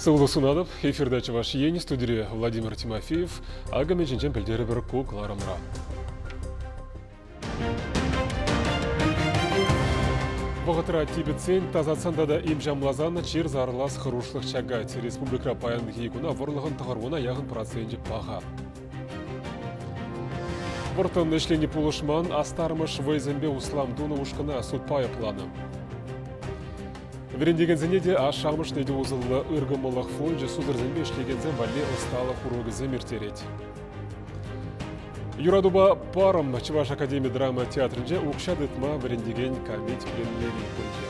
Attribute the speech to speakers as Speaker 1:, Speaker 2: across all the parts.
Speaker 1: Сывлӑх сунатӑп. Эфирта Чӑваш Ен, студире Владимир Тимофеев. Акӑ мӗн ҫинчен пӗлтерӗпӗр ку кӑларӑмра. Вӑхӑтра типӗтсен, тасатсан тата имҫамласан чир сарӑлас хӑрушлӑх чакать. Республикӑра паянхи куна вӑрлӑхӑн 90 яхӑн проценчӗ паха. Вӑрттӑн ӗҫлени пулӑшман, астармӑш вӑйсемпе услам тунӑ ушкӑна судпа айӑпланӑ. Вӗрентекенсене те ашшӗ-амӑшне те усӑллӑ ыркӑмӑллӑх фончӗ сусӑрсемпе ӗҫлекенсем валли ӑсталӑх урокӗсем ирттерет. Юратупа парӑм Чӑваш академи драма театрӗнче укҫа тытма вӗрентекен камит премьери пулчӗ.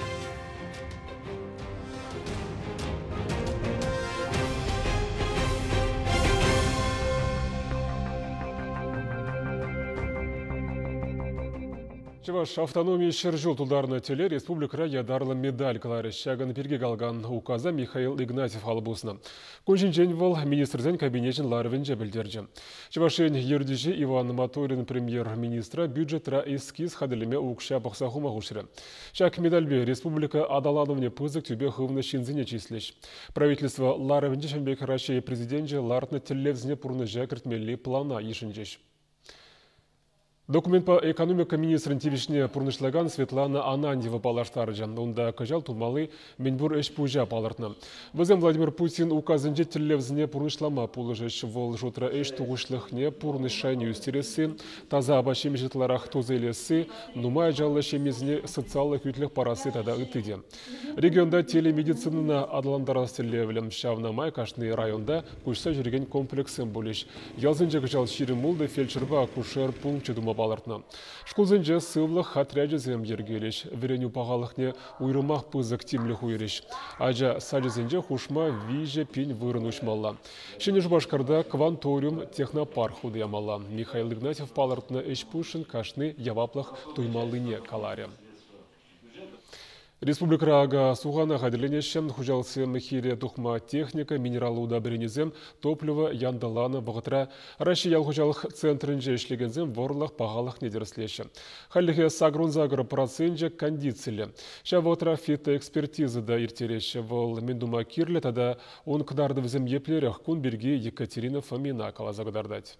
Speaker 1: Чӑваш автономийӗ 100 ҫул тултарнӑ тӗле республикӑра ятарлӑ медаль кӑларӗҫ. Ҫакӑн пирки калакан указа Михаил Игнатьев алӑ пуснӑ. Кун ҫинчен вӑл Министрсен Кабинечӗн ларӑвӗнче пӗлтерчӗ. Чӑваш Ен ертӳҫи Иван Моторин премьер-министра бюджетра эскиз хатӗрлеме укҫа пӑхса хума хушрӗ. Ҫак медальпе республика аталанӑвне пысӑк тӳпе хывнӑ ҫынсене чыслӗҫ. Правительство ларӑвӗнче ҫавӑн пек Раҫҫей Президенчӗ лартнӑ тӗллевсене пурнӑҫа кӗртмелли плана йышӑнчӗҫ. Документпа экономика министрӗн тивӗҫне пурнӑҫлакан Светлана Ананьева паллаштарчӗ. Унта кӑҫал тумалли мӗнпур ӗҫ-пуҫа палӑртнӑ. Вӗсем Владимир Путин указӗнче тӗллевсене пурнӑҫлама пулӑшӗҫ. Вӑл шутра ӗҫ тухӑҫлӑхне, пурнӑҫ шайне ӳстересси, таса апат-ҫимӗҫ ытларах туса илесси, нумай ачаллӑ ҫемьесене социаллӑ хӳтлӗх парасси тата ытти те. Регионта телемедицинӑна аталантарас тӗллевлӗ. Ҫавна май кашни районта куҫса ҫӳрекен комплекссем пулӗҫ. Ялсенче кӑҫал 26 фельдшерпа акушер пункчӗ тума палӑртнӑ. Шкулсенче сывлӑх отрячӗсем йӗркелӗҫ, вӗренӳ пахалӑхне уйрӑмах пысӑк тимлӗх уйӑрӗҫ. Ача сачӗсенче хушма 3 пин вырӑн уҫмалла. Ҫӗнӗ Шупашкарта Кванториум технопарк хута ямалла. Михаил Игнатьев палӑртнӑ ӗҫ-пуҫшӑн кашни яваплӑх туймаллине каларӗ. Республикӑра ака сухана хатӗрленеҫҫӗ. Хуҫалӑхсем хире тухма техника, минераллӑ удобренисем, топливо янтӑланӑ вӑхӑтра Раҫҫей ял хуҫалӑх центрӗнче ӗҫлекенсем вӑрлӑх пахалӑхне тӗрӗслеҫҫӗ. Хальлӗхе 88 проценчӗ кондициллӗ. Ҫав вӑхӑтра фитоэкспертиза та ирттереҫҫӗ. Вӑл мӗн тума кирлӗ тата ун кӑтартӑвӗсем еплерех, кун пирки Екатерина Фомина каласа кӑтартать.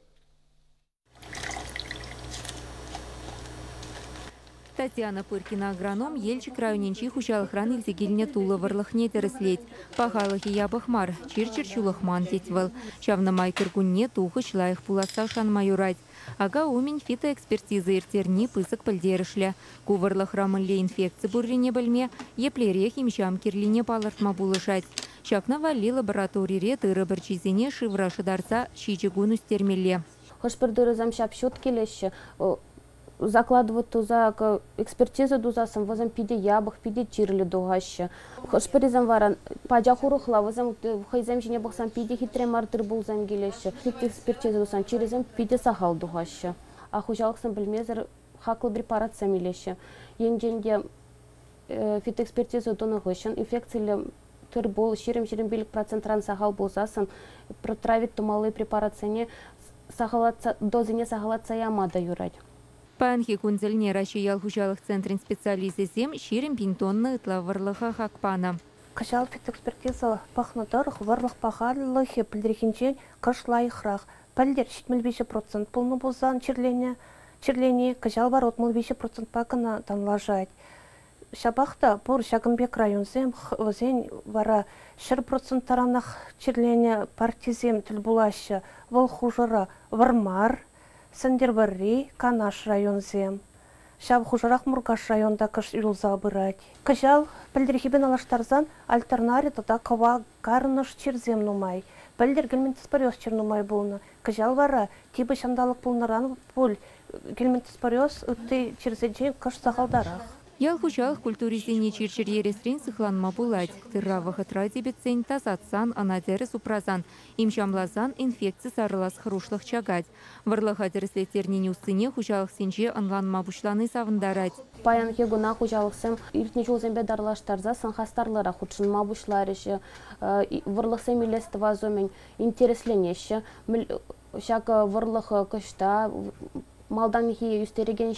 Speaker 2: Татьяна Пыркина агроном Елчӗк районӗнчи хуҫалӑхран илсе килнӗ тулӑ вӑрлӑхне тӗрӗслет. Пахалӑхӗ япӑх мар, чир-чӗр ҫулӑхман, тет вӑл. Ҫавна май кӗркунне тухӑҫ лайӑх пуласса шанма юрать. Ака умӗн фитоэкспертиза ирттерни пысӑк пӗлтерӗшлӗ. Ку вӑрлӑхра мӗнле инфекци пуррине пӗлме, еплерех им-ҫам кирлине палӑртма пулӑшать. Ҫакна валли лабораторире тырӑ пӗрчисене шывра шӑтарса 7 кун ӳстермелле.
Speaker 3: Хӑш-пӗр тырӑсем ҫап-ҫут килеҫҫӗ. Закладывать туса, экспертиза тусассӑн вӗсем питӗ япӑх, питӗ чирлӗ тухаҫҫӗ. Хӑш-пӗрисем вара пачах урӑхла, вӗсем хӑйсем ҫине пӑхсан питӗ хитре мар тыр-пулсем килеҫҫӗ. Экспертиза тусан чирӗсем питӗ сахал тухаҫҫӗ. А хуҫалӑхсем пӗлмесӗр хаклӑ препаратсем илеҫҫӗ. Енчен те фитоэкспертиза тунӑ хыҫҫӑн инфекциллӗ тыр-пул 20-25 процентран сахал пулсассӑн протравить тумалли препаратсене сахалатса, дозине сахалатса яма та юрать.
Speaker 2: Паянхи кун тӗлне Раҫҫей ял хуҫалӑх центрӗн специалисчӗсем 20 000 тонна ытла вӑрлӑха хак панӑ.
Speaker 4: Кӑҫал фитоэкспертиза пӑхнӑ тӑрӑх вӑрлӑх пахалӑхӗ пӗлтӗрхинчен кӑшт лайӑхрах. Пӗлтӗр 73% пулнӑ пулсан чирлени, кӑҫал вара 65%-па кӑна танлашать. Ҫапах та пур ҫакӑн пек районсем, вӗсен вара 100% таранах чирленӗ партисем тӗл пулаҫҫӗ. Вӑл хушӑра Вӑрмар, Сӗнтӗрвӑрри, Канаш районсем. Ҫав хушӑрах Муркаш районта кӑшт юлса пырать. Кӑҫал пӗлтӗрхипе танлаштарсан альтернари тата кӑвак карнӑш чирсем нумай. Пӗлтӗр гельминтоспориоз чир нумай пулнӑ. Кӑҫал вара типӗ ҫанталӑк пулнӑран пуль гельминтоспориоз ытти чирсенчен кӑшт сахалтарах.
Speaker 2: Ял хуҫалӑх культурисене чир-чӗр ересрен сыхланма пулать. Тырра вӑхӑтра типӗтсен, тасатсан, ӑна тӗрӗс упрасан, имҫамласан инфекци сарӑлас хӑрушлӑх чакать. Вӑрлӑха тӗрӗслеттернин уссине хуҫалӑхсенче ӑнланма пуҫлани савӑнтарать.
Speaker 3: Паянхи куна хуҫалӑхсем иртнӗ ҫулсемпе танлаштарсассӑн хастарлӑрах хутшӑнма пуҫларӗҫ. Вӑрлӑхсем илес тӑвас умӗн интересленеҫҫӗ. Ҫак вӑрлӑх кӑҫта Малтанхи ӳстерекен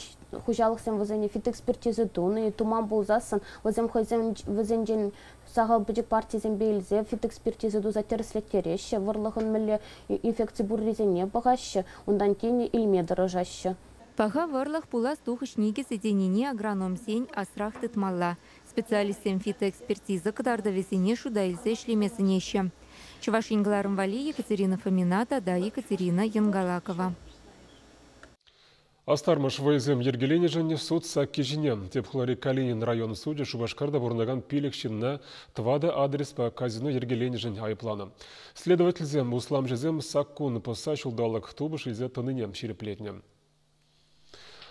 Speaker 3: хуҫалӑхсем вӗсене фитоэкспертиза тунӑ, туман пулсассӑн вӗсем хӑйсем вӗсенчен сахал пӗчӗк партисемпе илсе фитоэкспертиза туса тӗрӗслеттереҫҫӗ, вӑрлӑхӑн мӗнле инфекци пуррисене пӑхаҫҫӗ, унтан тин илме тӑрӑшаҫҫӗ.
Speaker 2: Паха вӑрлӑх пулас тухӑҫ никӗсӗ тенине агрономсен асрах тытмалла. Специалистсем фитоэкспертиза кӑтартӑвӗсене шута илсе ӗҫлеме сӗнеҫҫӗ. Чӑваш Ен кӑларӑм валли Екатерина Фомина тата Екатерина Янгалакова.
Speaker 1: Астармӑш вӑйсем йӗркеленӗшӗн суд сакки ҫине. Тӗп хулари Калинин район сучӗ Шупашкарта пурӑнакан 5 ҫынна 4 адреспа казино йӗркеленӗшӗн айӑпланӑ. Следовательсем усламҫӑсем саккун пӑсса ҫулталӑк тупӑш илсе тӑнине ҫирӗплетнӗ.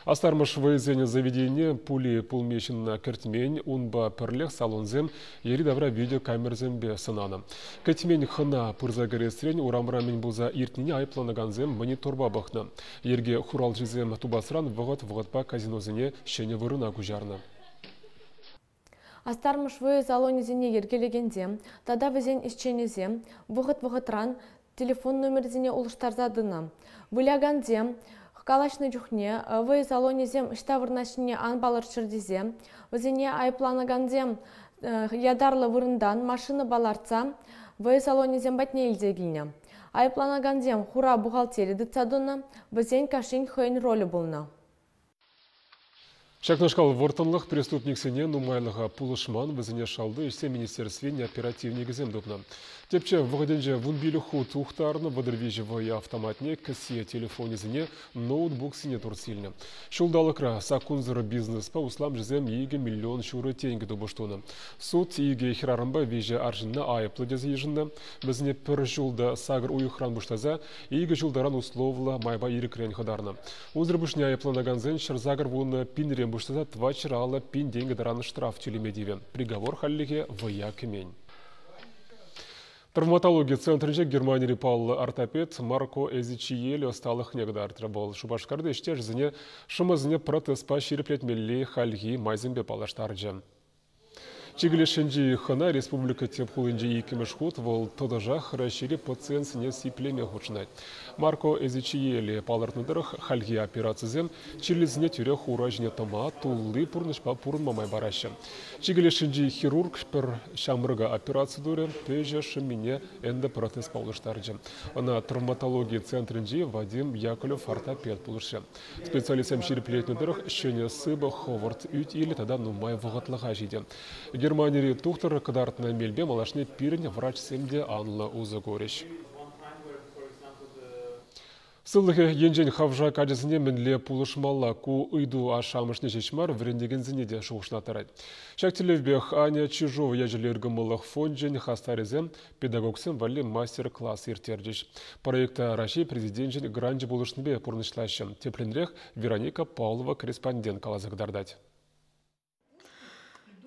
Speaker 1: Астармӑш вӑйсен заведенине пули пулми ҫынна кӗртмен, унпа пӗрлех салонсем йӗри-тавра видеокамерӑсемпе сӑнанӑ. Кӗтмен хӑна пырса кӗресрен урамра мӗн пулса иртнине айӑпланакансем мониторпа пӑхнӑ. Йӗрке хуралҫисем тупасран вӑхӑт-вӑхӑтпа казиносене ҫӗнӗ вырӑна куҫарнӑ.
Speaker 5: Астармӑш вӑйӑ салонӗсене йӗркелекенсем тата вӗсен ӗҫченӗсем вӑхӑт-вӑхӑтран телефон номерӗсене улӑштарса тӑнӑ. Вылякансем калаҫнӑ чухне вӑйӑ салонӗсем ӑҫта вырнаҫнине ан палӑртчӑр тесе, вӗсене айӑпланакансем ятарлӑ вырӑнтан машинӑпа лартса вӑйӑ салонӗсем патне илсе килнӗ. Айӑпланакансем хура бухгалтери тытса тӑнӑ, вӗсен кашнин хӑйӗн ролӗ пулнӑ.
Speaker 1: Ҫакнашкал вӑрттӑнлӑх преступниксене нумайлӑха пулӑшман, вӗсене шалти ӗҫсен министерствин оперативникӗсем тупнӑ. Тӗпчев вӑхӑтӗнче 15 хут ухтарнӑ, 33 вӑйӑ автоматне, кӗсье телефонӗсене, ноутбуксене туртса илнӗ. Ҫулталӑкра саккунсӑр бизнеспа усламҫӑсем 2 миллион ҫурӑ тенкӗ тупӑш тунӑ. Суд 2 хӗрарӑмпа 3 арҫынна айӑплӑ тесе йышӑннӑ. Вӗсене пӗр ҫулта 8 уйӑхран пуҫласа 2 ҫултаран условлӑ майпа ирӗкрен хӑтарнӑ. Унсӑр пуҫне айӑпланакансен 108 вунӑ пинрен пуҫласа 450 пин тенкӗ таран штраф тӳлеме тивӗ. Приговор хальлӗхе вӑя кӗмен. Травматологи центрӗнче Германири паллӑ ортопед Марко Эзичиель ӑсталӑхне кӑтартрӗ. Вӑл Шупашкарти ӗҫтешӗсене шӑмӑсене протезпа ҫирӗплетмелли хальхи майсемпе паллаштарчӗ. Чикӗлешӗнчи хӑна республика тӗп хулинче иккӗмӗш хут вӑл тӑтӑшах Раҫҫейри пациентсене сиплеме хутшӑнать. Марко Эзичиель палӑртнӑ тӑрӑх хальхи операцисем чирлисене тӳрех ура ҫине тӑма, тулли пурнӑҫпа пурӑнма май параҫҫӗ. Чикӗлешӗнчи хирург пӗр ҫамрӑка операци турӗ, пӗҫӗ шӑммине эндопротезпа улӑштарчӗ. Ӑна травматологи центрӗнчи Вадим Яковлев ортопед пулӑшрӗ. Специалистсем ҫирӗплетнӗ тӑрӑх ҫӗнӗ сыпӑ хӑвӑрт ӳт илӗ тата нумай вӑхӑтлӑха ҫитӗ. Германири тухтӑр кӑтартнӑ мелпе малашне пирӗн врачсем те анлӑ усӑ курӗҫ. Сывлӑхӗ енчен хавшак ачасене мӗнле пулӑшмалла? Ку ыйту ашшӗ-амӑшне ҫеҫ мар, вӗрентекенсене те шухӑшлаттарать. Ҫак тӗллевпех Аня Чижова ячӗллӗ ыркӑмӑллӑх фончӗн хастарӗсем педагогсем валли мастер-класс ирттерчӗҫ. Проекта Раҫҫей Президенчӗн гранчӗ пулӑшнипе пурнӑҫлаҫҫӗ. Тӗплӗнрех Вероника Павлова корреспондент каласа кӑтартать.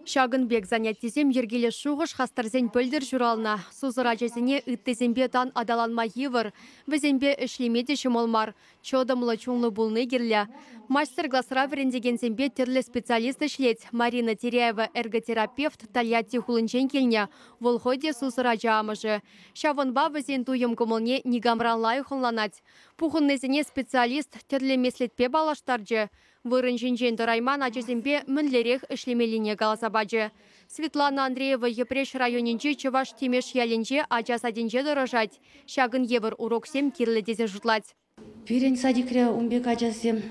Speaker 6: Ҫакӑн пек занятисем йӗркелес шухӑш хастарсен пӗлтӗр ҫуралнӑ. Сусӑр ачасене ыттисемпе тан аталанма йывӑр, вӗсемпе ӗҫлеме те ҫӑмӑл мар. Чӑтӑмлӑ чунлӑ пулни кирлӗ. Мастер-класра вӗрентекенсемпе тӗрлӗ специалист ӗҫлет. Марина Теряева эрготерапевт Тольятти хулинчен килнӗ. Вӑл хӑй те сусӑр ача амӑшӗ. Ҫавӑнпа вӗсен туйӑм кӑмӑлне никамран лайӑх ӑнланать. Пухӑннисене специалист тӗрлӗ меслетпе паллаштарчӗ. Вырӑн ҫинчен тӑрайман ачасемпе мӗнлерех ӗҫлемеллине каласа пачӗ. Светлана Андреева Йӗпреҫ районӗнчи Чӑваш Тимеш ялӗнче ача садӗнче тӑрӑшать. Ҫакӑн евӗр уроксем кирлӗ тесе шутлать.
Speaker 7: Пирӗн садикре ун пек ачасем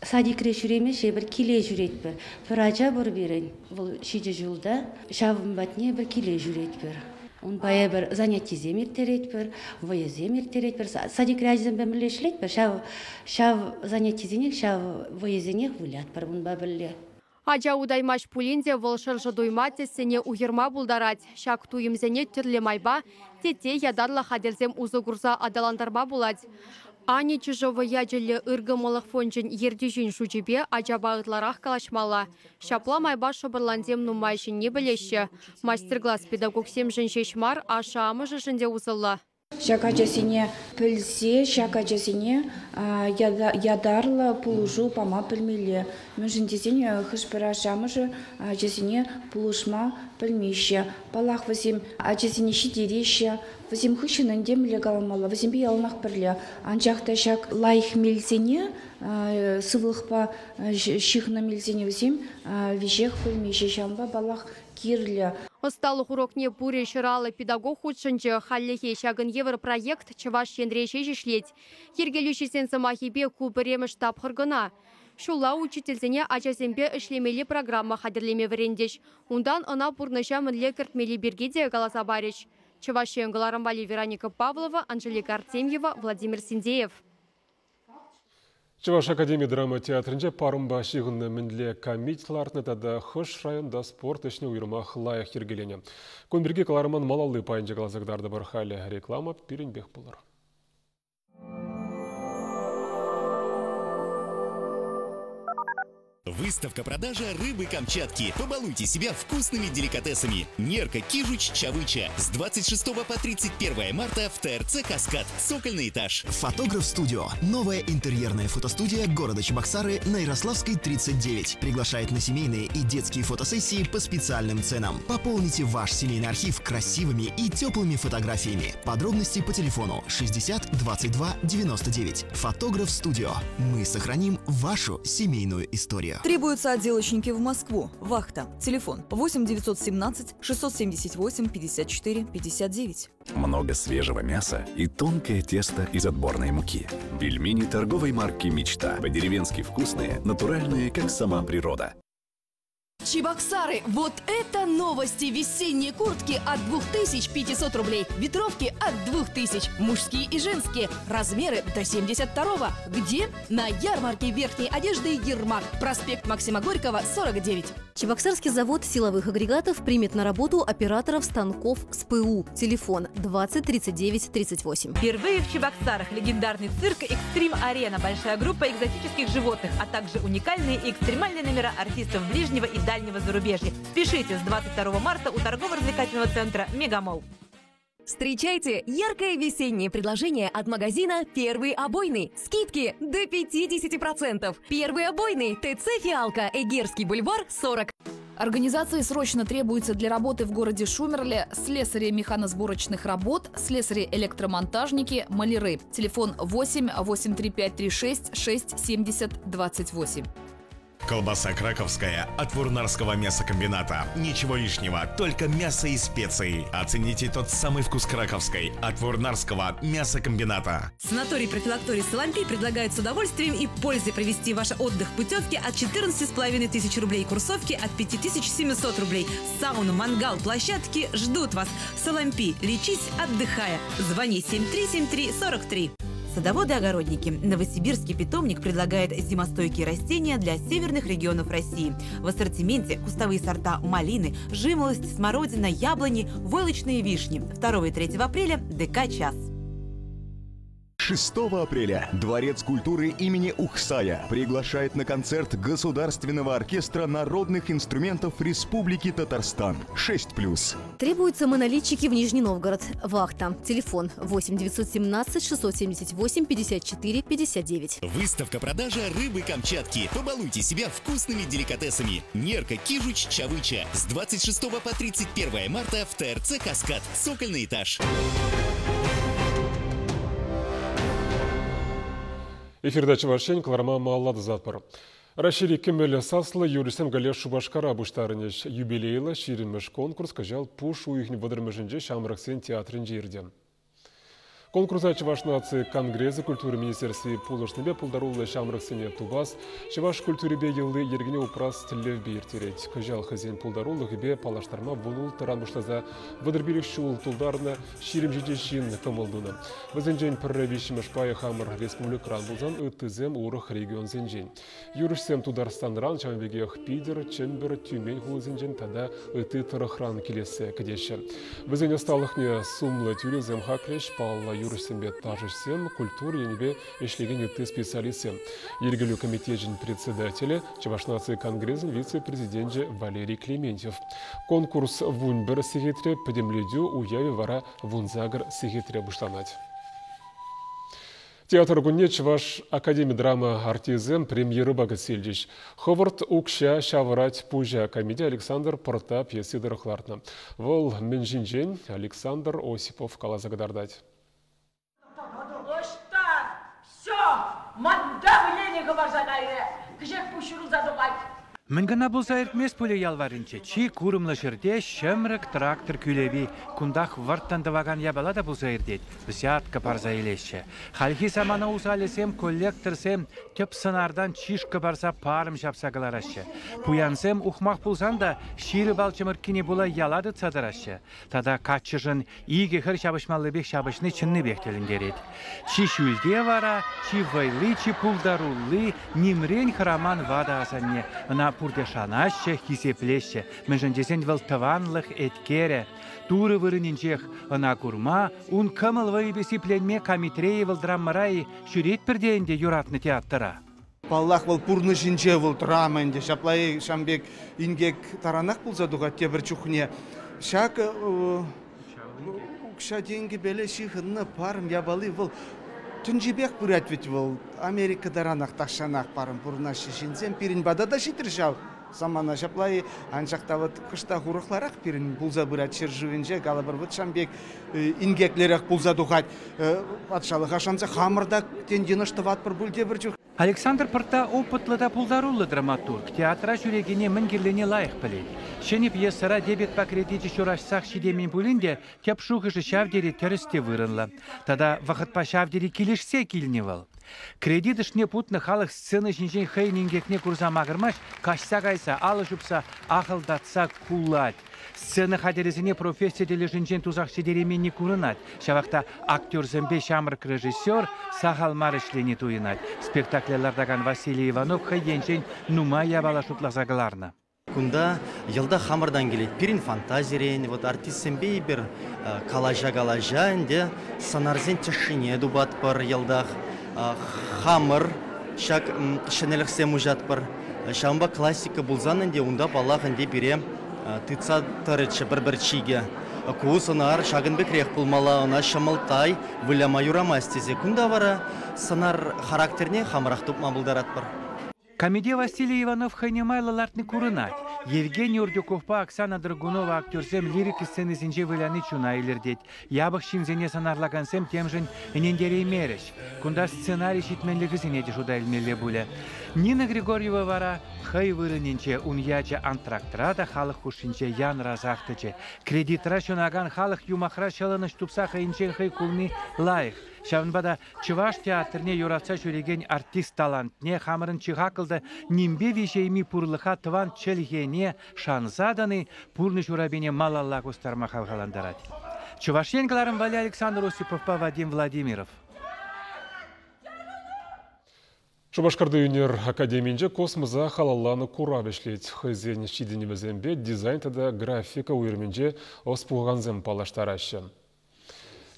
Speaker 7: садикре ҫӳремеҫҫӗ, эпир киле ҫӳретпӗр. Пӗр ача пур пирӗн, вӑл 7 ҫулта, ҫавӑн патне эпир киле ҫӳретпӗр. Унпа эпир занятисем ирттеретпӗр, вӑйӑсем ирттеретпӗр. Садикре ачасемпе мӗнле ӗҫлетпӗр, ҫав занятисенех, ҫав вӑйӑсенех вылятпӑр унпа пӗрле.
Speaker 6: Ача утаймасть пулин те вӑл шӑршӑ туйма, тӗссене уйӑрма пултарать. Ҫак туйӑмсене тӗрлӗ майпа тетте ятарлӑ хатӗрсем усӑ курса аталантарма пулать. Аня Чижова ячӗллӗ ыркӑмӑллӑх фончӗн ертӳҫин шучӗпе ачапа ытларах калаҫмалла. Ҫапла майпа шӑпӑрлансем нумай ҫӗнни пӗлеҫҫӗ. Мастер-класс педагогсемшӗн ҫеҫ мар, ашшӗ-амӑшӗшӗн те усӑллӑ.
Speaker 8: Ҫак ачасене пӗлсе, ҫак ачасене ятарлӑ пулӑшу пама пӗлмелле. Мӗншӗн тесен хӑш-пӗр ашшӗ-амӑшӗ ачасене пулӑшма пӗлмеҫҫӗ. Паллах, вӗсем ачасене ҫитереҫҫӗ, вӗсем хыҫҫӑн ӗнтӗ мӗнле каламалла, вӗсемпе яланах пӗрле. Анчах та ҫак лайӑх мелсене, сывлӑхпа ҫыхнӑ мелсене вӗсем веҫех пӗлмеҫҫӗ. Ҫавӑнпа, паллах, кирлӗ.
Speaker 6: Ӑсталӑх урокне пурӗ ҫӑраллӑ педагог хутшӑнчӗ. Хальлӗхе ҫакӑн евӗр проект Чӑваш Енре ҫеҫ ӗҫлет. Йӗркелӳҫӗсен сӑмахӗпе ку пӗрремӗш тапхӑр кӑна. Ҫулла учительсене ачасемпе ӗҫлемелли программа хатӗрлеме вӗрентӗҫ. Унтан ӑна пурнӑҫа мӗнле кӗртмелли пирки те каласа парӗҫ. Чӑваш Ен кӑларӑм валли Вероника Павлова, Анжелика Артемьева, Владимир Синдеев.
Speaker 1: Чӑваш академи драма театрӗнче парӑмпа ҫыхӑннӑ мӗнле камит лартнӑ тата хӑш районта спорт ӗҫне уйрӑмах лайӑх йӗркеленӗ. Кун пирки кӑларӑмӑн малалли пайӗнче каласа кӑтартӑпӑр. Халӗ реклама пирӗнпех пулӑр.
Speaker 9: Выставка-продажа рыбы Камчатки. Побалуйте себя вкусными деликатесами. Нерка, Кижуч, Чавыча. С 26 по 31 марта в ТРЦ «Каскад». Цокольный этаж.
Speaker 10: Фотограф Студио. Новая интерьерная фотостудия города Чебоксары на Ярославской, 39. Приглашает на семейные и детские фотосессии по специальным ценам. Пополните ваш семейный архив красивыми и теплыми фотографиями. Подробности по телефону 60 22 99. Фотограф Студио. Мы сохраним вашу семейную историю.
Speaker 11: Требуются отделочники в Москву. Вахта. Телефон 8 917 678 54 59.
Speaker 12: Много свежего мяса и тонкое тесто из отборной муки. Пельмени торговой марки «Мечта». По-деревенски вкусные, натуральные, как сама природа.
Speaker 13: Чебоксары! Вот это новости! Весенние куртки от 2500 рублей, ветровки от 2000, мужские и женские, размеры до 72-го. Где? На ярмарке верхней одежды «Ермак», проспект Максима Горького, 49.
Speaker 14: Чебоксарский завод силовых агрегатов примет на работу операторов станков с ПУ. Телефон 20 39 38.
Speaker 15: Впервые в Чебоксарах легендарный цирк «Экстрим-арена». Большая группа экзотических животных, а также уникальные и экстремальные номера артистов ближнего и дальнего зарубежья. Спешите с 22 марта у торгово-развлекательного центра «Мегамолл».
Speaker 16: Встречайте яркое весеннее предложение от магазина «Первый обойный». Скидки до 50%. «Первый обойный», ТЦ «Фиалка», Эгерский бульвар, 40.
Speaker 17: Организации срочно требуются для работы в городе Шумерле слесари механосборочных работ, слесари-электромонтажники, маляры. Телефон 8 83536 670 28.
Speaker 18: Колбаса краковская от Вурнарского мясокомбината. Ничего лишнего, только мясо и специи. Оцените тот самый вкус краковской от Вурнарского мясокомбината.
Speaker 19: Санаторий профилакторий Соломпий предлагает с удовольствием и пользой провести ваш отдых. Путевки от 14,5 тысяч рублей, курсовки от 5700 рублей. Сауна, мангал, площадки ждут вас. Соломпий. Лечись, отдыхая. Звони 7373 43.
Speaker 20: Садоводы-огородники. Новосибирский питомник предлагает зимостойкие растения для северных регионов России. В ассортименте кустовые сорта малины, жимолость, смородина, яблони, войлочные вишни. 2 и 3 апреля ДК «Час».
Speaker 21: 6 апреля Дворец культуры имени Ухсая приглашает на концерт Государственного оркестра народных инструментов Республики Татарстан. 6+.
Speaker 14: Требуются монолитчики в Нижний Новгород. Вахта. Телефон 8 917 678 54 59.
Speaker 9: Выставка-продажа рыбы Камчатки. Побалуйте себя вкусными деликатесами. Нерка, Кижуч, Чавыча. С 26 по 31 марта в ТРЦ «Каскад». Цокольный этаж.
Speaker 1: Эфирда Чӑваш Ен кӑларӑма малалла тӑсатпӑр. Раҫҫейри кӗмӗл саслӑ юрӑҫсем каллех Шупашкара пуҫтарӑнӗҫ. Юбилейлӑ ҫирӗммӗш конкурс кӑҫал пуш уйӑхӗн вӑтӑрмӗшӗнче Ҫамрӑксен театрӗнче иртӗ. Конкурса Чӑваш наци конгресӗ культура министерстви пулӑшнипе пултаруллӑ ҫамрӑксене тупас, чӑваш культурипе йӑли-йӗркине упрас тӗллевпе ирттерет. Кӑҫал хӑйсен пултарулӑхӗпе паллаштарма вунулттӑран пуҫласа 35 ҫул тултарнӑ 27 ҫын кӑмӑл тунӑ. Вӗсенчен пӗрре виҫҫӗмӗш пайӗ хамӑр республикӑран пулсан, ыттисем урӑх регионсенчен. Юрӑҫсем Тутарстанран, ҫавӑн пекех Питӗр, Чӗмпӗр, Тюмень хулисенчен тата ытти тӑрӑхран килессе кӗтеҫҫӗ. Вӗсен ӑсталӑхне сумлӑ тӳресем хаклӗҫ, паллӑ юрӑҫсемпе ташӑҫсем, культура енӗпе ӗҫлекен ытти специалистсем. Йӗркелӳ комитечӗн председателӗ, Чӑваш наци конгресӗн вице-президенчӗ Валерий Клементьев. Конкурс 11 сехетре, пӗтӗмлетӳ уявӗ вара 18 сехетре пуҫланать. Театр кунне Чӑваш академи драма артисчӗсем премьерӑпа кӗтсе илчӗҫ. Хӑвӑрт укҫа ҫавӑрать пуҫа комедие Александр Пӑртта пьеси тӑрӑх лартнӑ. Вӑл мӗн ҫинчен Александр Осипов каласа кӑтартать.
Speaker 4: Ӑҫта? Все! Ман давлени хӑпарса кайрӗ. Кӗҫех пуҫ ҫурӑлса тухать.
Speaker 22: Мӗн кӑна пулса иртмест пулӗ ял варринче. Чи курӑмлӑ ҫӗрте ҫӗмрӗк трактор кӳлепи. Кунтах вӑрттӑн тӑвакан япала та пулса иртет. Взятка парса илеҫҫӗ. Хальхи самана усалӗсем коллекторсем тӗп сӑнартан чышкӑ парса парӑм ҫапса кӑлараҫҫӗ. Пуянсем ухмах пулсан та ҫирӗп ал чӑмӑрккине пула яла тытса тӑраҫҫӗ. Тата каччӑшӑн икӗ хӗр ҫапӑҫмаллипех ҫапӑҫни чӑннипех тӗлӗнтерет. Чи ҫӳлте вара, чи вӑйли, чи пултарулли, нимрен хӑраман ватӑ асанне. Ӑна пурте шанаҫҫӗ, хисеплеҫҫӗ. Мӗншӗн тесен вӑл тӑванлӑх еткерӗ. Турӑ вырӑнӗнчех ӑна курма, ун кӑмӑл вӑйӗпе сипленме камитре-и вӑл драмӑра-и ҫӳретпӗр те ӗнтӗ юратнӑ театра.
Speaker 23: Паллах, вӑл пурнӑҫӗнче вӑл драма ӗнтӗ. Ҫапла ҫавӑн пек инкек таранах пулса тухать тепӗр чухне. Ҫак укҫа-тенкӗпеле ҫыхӑннӑ парӑм япали вӑл тӗнчипех пырать вӗт вӑл. Америка таранах тахҫанах парӑм пурӑнаҫҫӗ ҫынсем. Пирӗн пата та ҫитрӗ ҫав самана ҫапла-и. Анчах та вот кӑштах урӑхларах пирӗн пулса пырать ҫӗршывӗнче. Калӑпӑр, вот ҫавӑн пек инкеклӗрех пулса тухать. Патшалӑха шанса хамӑр та тен йӑнӑш тӑватпӑр пуль тепӗр чух.
Speaker 22: Александр Пӑртта опытлӑ та пултаруллӑ драматург, театра ҫӳрекене мӗн кирлине лайӑх пӗлет. Ҫӗнӗ пьесӑра дебетпа кредичӗ ҫураҫсах ҫитеймен пулин те тӗп шухӑшӗ ҫав тери тӗрӗс те вырӑнлӑ. Тата вӑхӑтпа ҫав тери килӗшсе килнӗ вӑл. Кредит ӑшне путнӑ халӑх сцена ҫинчен хӑйӗн инкекне курса макӑрмасть, каҫса кайса, алӑ ҫупса ахӑлтатса кулать. Сцена хатӗрӗсене професси тӗлӗшӗнчен тусах ҫитерейменни курӑнать. Ҫавах та актерсемпе ҫамрӑк режиссер сахал мар ӗҫлени туйӑнать. Спектакле лартакан Василий Иванов хӑй енчен нумай япала шутласа кӑларнӑ.
Speaker 24: Кунта йӑлтах хамӑртан килет. Пирӗн фантазирен, вот артистсемпе эпир калаҫа-калаҫа ӗнтӗ сӑнарсен тӗшшине тупатпӑр йӑлтах. Хамӑр ҫак ҫӗнӗлӗхсем уҫатпӑр. Ҫавӑнпа классика пулсан ӗнтӗ унта, паллах, ӗнтӗ пире тытса тӑрӗччӗ пӗр-пӗр чикӗ. Ку сӑнар ҫакӑн пекрех пулмалла, ӑна ҫӑмӑлттай выляма юрамасть тесе. Кунта вара сӑнар характерне хамӑрах тупма пултаратпӑр.
Speaker 22: Камите Василий Иванов хӑйне майлӑ лартни курӑнать. Евгений Урдюковпа Оксана Драгунова актерсем лирика сценисенче выляни чуна илӗртет. Япӑх ҫынсене сӑнарлакансем темшӗн ӗнентереймерӗҫ. Кунта сценари ҫитменлӗхӗсене те шута илмелле пулӗ. Нина Григорьева вара хӑй вырӑнӗнче ун ячӗ антрактра та халӑх хушшинче янрасах тӑчӗ. Кредитра ҫунакан халӑх юмахра ҫӑлӑнӑҫ тупса хӑйӗнчен хӑй кулни лайӑх. Ҫавӑнпа та чӑваш театрне юратса ҫӳрекен артист талантне хамӑрӑн чи хаклӑ та нимпе виҫейми пурлӑха тӑван чӗлхене шанса тӑни пурнӑҫ урапине малалла кустарма хавхалантарать. Чӑваш Ен кӑларӑм валли Александр Осиповпа Вадим Владимиров.
Speaker 1: Шупашкарти ӳнер академийӗнче космоса халалланӑ курав ӗҫлет. Хӑйсен ҫитӗнӗвӗсемпе дизайн тата графика уйрӑмӗнче ӑс пухакансем паллаштараҫҫӗ.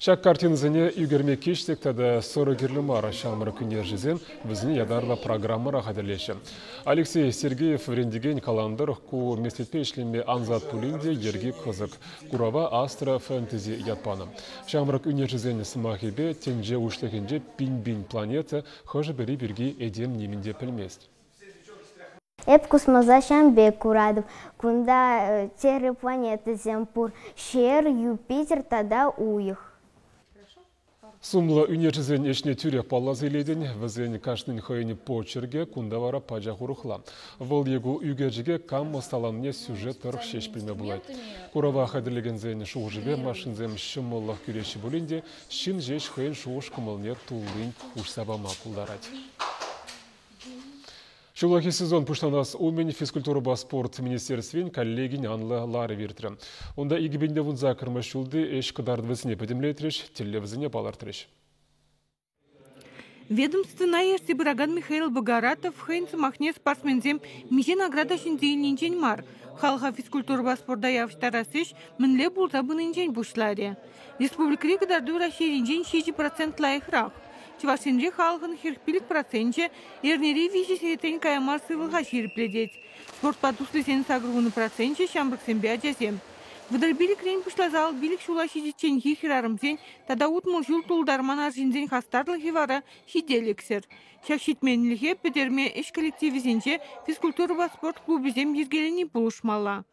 Speaker 1: Ҫак картинӑсене ӳкерме киҫтӗк тата сӑрӑ кирлӗ мар. Ҫамрӑк ӳнерҫӗсем вӗсене ятарлӑ программӑра хатӗрлеҫҫӗ. Алексей Сергеев вӗрентекен каланӑ тӑрӑх, ку меслетпе ӗҫлеме ансат пулин те йӗрки кӑсӑк. Курава Астра фэнтези ят панӑ. Ҫамрӑк ӳнерҫӗсен сӑмахӗпе тӗнче уҫлӑхӗнче пин-пин планета хӑшӗ-пӗри пирки этем нимӗн те пӗлмест.
Speaker 25: Эп космоса ҫавӑн пек куратӑп. Кунта тӗрлӗ планетӑсем пур. Ҫӗр, Юпитер тата Уйӑх.
Speaker 1: Сумлӑ ӳнерҫӗсен ӗҫне тӳрех палласа илетӗн. Вӗсен кашнин хӑйӗн почеркӗ, кунта вара пачах урӑхла. Вӑл е ку ӳкерчӗке кам ӑсталанине сюжет тӑрӑх ҫеҫ пӗлме пулать. Курава хатӗрлекенсен шухӑшӗпе машинсем ҫӑмӑллӑх кӳреҫҫӗ пулин те ҫын ҫеҫ хӑйӗн шухӑш-кӑмӑлне туллин уҫса пама пултарать. Ҫуллахи сезон пуҫланас умӗн физкультурӑпа спорт министерствин коллегин анлӑ ларӑвӗ иртрӗ. Унта 2018-мӗш ҫулти ӗҫ кӑтартӑвӗсене пӗтӗмлетрӗҫ, тӗллевсене палӑртрӗҫ.
Speaker 26: Ведомствӑна ертсе пыракан Михаил Богаратов хӑйӗн сӑмахне спортсменсем миҫе награда ҫӗнсе илнинчен мар,
Speaker 2: Халӑха физкультурӑпа спорта явӑҫтарас ӗҫ мӗнле пулса пынинчен пуҫларӗ. Республикӑри кӑтарту Раҫҫейринчен 7% лайӑхрах. Чӑваш Енре халӑхӑн 45 проценчӗ эрнери 3 сехетрен кая мар сывлӑха ҫирӗплетет. Спортпа туслисен 80 проценчӗ ҫамрӑксемпе ачасем. 35-рен пуҫласа 55 ҫула ҫитичченхи хӗрарӑмсен тата 60 ҫул тултарман арҫынсен хастарлӑхӗ вара ҫителӗксӗр. Ҫак ҫитменлӗхе пӗтерме ӗҫ коллективӗсенче физкультурӑпа спорт клубӗсем йӗркелени пулӑшмалла.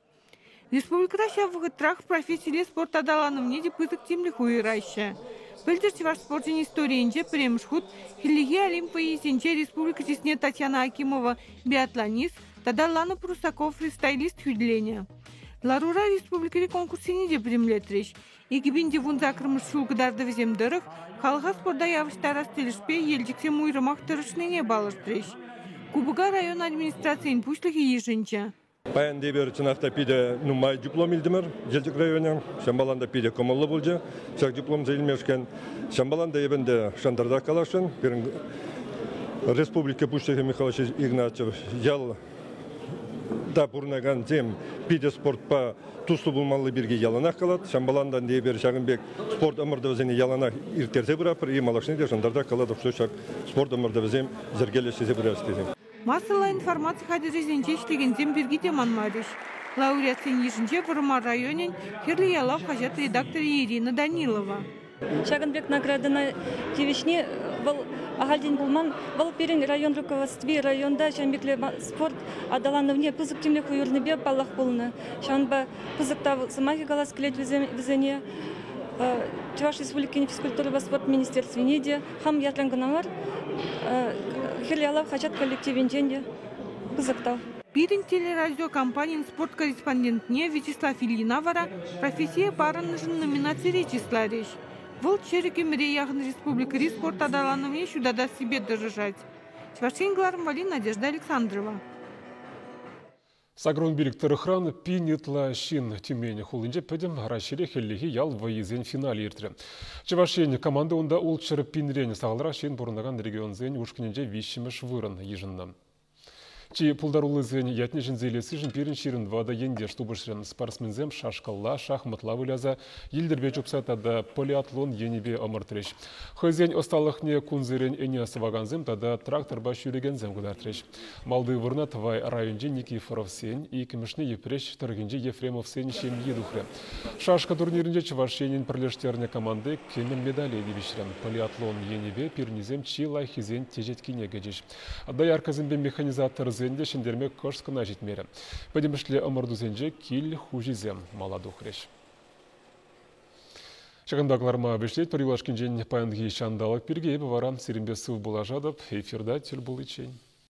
Speaker 2: Республикӑра ҫав вӑхӑтрах профессилле спорт аталанӑвне те пысӑк тимлӗх уйӑраҫҫӗ. Пӗлтӗр чӑваш спорчӗн историйӗнче пӗрремӗш хут хӗллехи Олимп вӑййисенче республика чысне Татьяна Акимова биатлонист тата Лана Прусаков фристайлист хӳтӗленӗ. Ларура республикӑри конкурссене те пӗтӗмлетрӗҫ. 2018 ҫул кӑтартӑвӗсем тӑрӑх халӑха спорта явӑҫтарас тӗлӗшпе Елчӗксем уйрӑмах тӑрӑшнине палӑртрӗҫ. Кубока район администрацийӗн пуҫлӑхӗ йышӑнчӗ.
Speaker 3: Паян эпир чӑнах та питӗ нумай диплом илтӗмӗр Елчӗк районӗ. Ҫампалан та питӗ кӑмӑллӑ пулчӗ ҫак дипломсем илмешкӗн. Ҫампалан та эпӗ ӗнтӗ шантарсах каласшӑн. Пирӗн республика Пуҫлӑхӗ Михаил Игнатьев ял та пурӑнакансем питӗ спортпа туслӑ пулмалли пирки яланах калать. Ҫампалан та эпир ҫакӑн пек спорт ӑмӑртӑвӗсене яланах ирттерсе пыратпӑр. И малашне те шантарсах калатӑп, что ҫак спорт ӑмӑртӑвӗсем йӗркеллӗ ӗҫлесе пыраҫҫӗ тесе.
Speaker 2: Массӑллӑ информаци хатӗрӗсенче ӗҫлекенсем пирки те манмарӗҫ. Лауреатсен йышӗнче Вӑрмар районӗн Хӗрлӗ ялав хаҫат редакторӗ Ирина Данилова.
Speaker 5: Ҫакӑн пек наградӑна тивӗҫни вӑл ахальтен пулман. Вӑл пирӗн район руководстви районта ҫавӑн пекле спорт аталанӑвне пысӑк тимлӗх уйӑрнипе паллах пулнӑ. Ҫавӑнпа пысӑк тав сӑмахӗ калас килет вӗсене. Чӑваш Республикин физкультурӑпа спорт министерствине те хам ятран кӑна мар, Хӗрлӗ ялав хаҫат коллективӗнчен те пысӑк тав.
Speaker 2: Пирӗн телерадиокомпанин спорт корреспондентне Вячеслав Ильина вара профессие парӑннӑшӑн номинацире чысларӗҫ. Вӑл чӗрӗк ӗмӗре яхӑн республикӑри спорт аталанӑвне ҫутатассипе тӑрӑшать. Чӑваш Ен кӑларӑм валли Надежда Александрова.
Speaker 1: Сакӑрвун тӑрӑхран пин ытла ҫын Тюмень хулинче пӗтӗм Раҫҫейре хӗллехи ял вӑййисен финалӗ иртрӗ. Чӑваш Ен команди унта ултҫӗр пинрен сахалрах ҫын пурӑнакан регионсен ушкӑнӗнче виҫҫӗмӗш вырӑн йышӑннӑ. Чи пултаруллисен ятне ҫӗнсе илессишӗн пирӗн 24 ентеш тупӑшрӗ. Спортсменсем шашкӑлла, шахматла выляса, йӗлтӗрпе чупса тата полиатлон енӗпе ӑмӑртрӗҫ. Хӑйсен ӑсталӑхне кунсерен ӗне сӑвакансем тата тракторпа ҫӳрекенсем кӑтартрӗҫ. Малти вырӑна Тӑвай районӗнчи Никифоровсен, иккӗмӗшне Йӗпреҫ тӑрӑхӗнчи Ефремовсен ҫемйи тухрӗ. Шашка турнирӗнче Чӑваш Енӗн пӗрлештернӗ команди кӗмӗл медале тивӗҫрӗ. Полиатлон енӗпе пирӗннисем чи лайӑххисен теҫеткине кӗчӗҫ. Дояркӑсемпе механизаторсен те ҫӗнтерме кӑшт кӑна ҫитмерӗ. Пӗтӗмӗшле ӑмӑртусенче кил хуҫисем мала тухрӗҫ. Ҫакӑнпа кӑларма вӗҫлетпӗр юлашкинчен паянхи ҫанталӑк пирки. Эпӗ вара сирӗнпе сыв пулашатӑп. Эфирта тӗл пуличчен.